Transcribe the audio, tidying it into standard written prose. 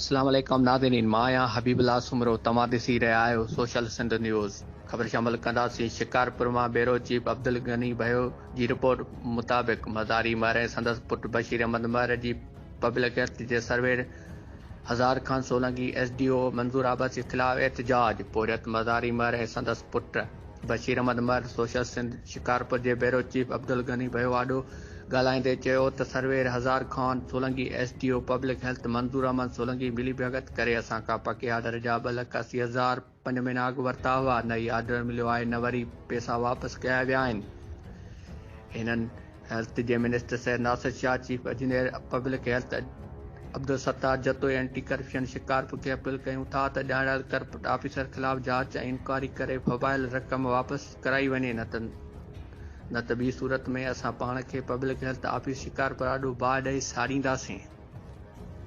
اسلام عليڪم ناظرين مان آهيان حبيب الله سومرو توهان ڏسي رهيا آهيو سوشل سنڌ نيوز خبر شامل ڪنداسين شڪارپور مان بيورو چيف عبدالغني ڀيو جي رپورٽ مطابق مزاري مهر ۽ سندس پٽ بشير احمد مهر جي پبلڪ هيلٿ جي surveyor Hazar Khan Solangi S D O Manzoor Abbasi خلاف احتجاج پورهيت مزاري مهر ۽ سندس پٽ بشير احمد مهر سوشل سنڌ شڪارپور جي بيورو چيف عبدالغني ڀيو آڏو ڳالهائيندي چيو ته surveyor Hazar Khan Solangi S D O public health Manzoor Ahmed Solangi ملي ڀڳت ڪري اسان کان پڪي آرڊر جا 2,80,000 پنج مهينا اڳ ورتا هئا نه ئي آرڊر مليو آهي نه وري پيسا واپس ڪيا ويا آهن هنن هيلٿ جي minister Syed Nasir Shah, chief engineer public health Abdul Sattar Jatoi, anti corruption Shikarpur کي اپيل ڪيون ٿا ته ڄاڻايل ڪرپٽ آفيسر خلاف جاچ ۽ انڪوائري ڪري ڦٻايل رقم واپس ڪرائي وڃي نه ته نه ته ٻي صورت ۾ اسان پاڻ کي پبلڪ هيلٿ آفيس شڪارپور آڏو باهه ڏئي ساڙينداسين.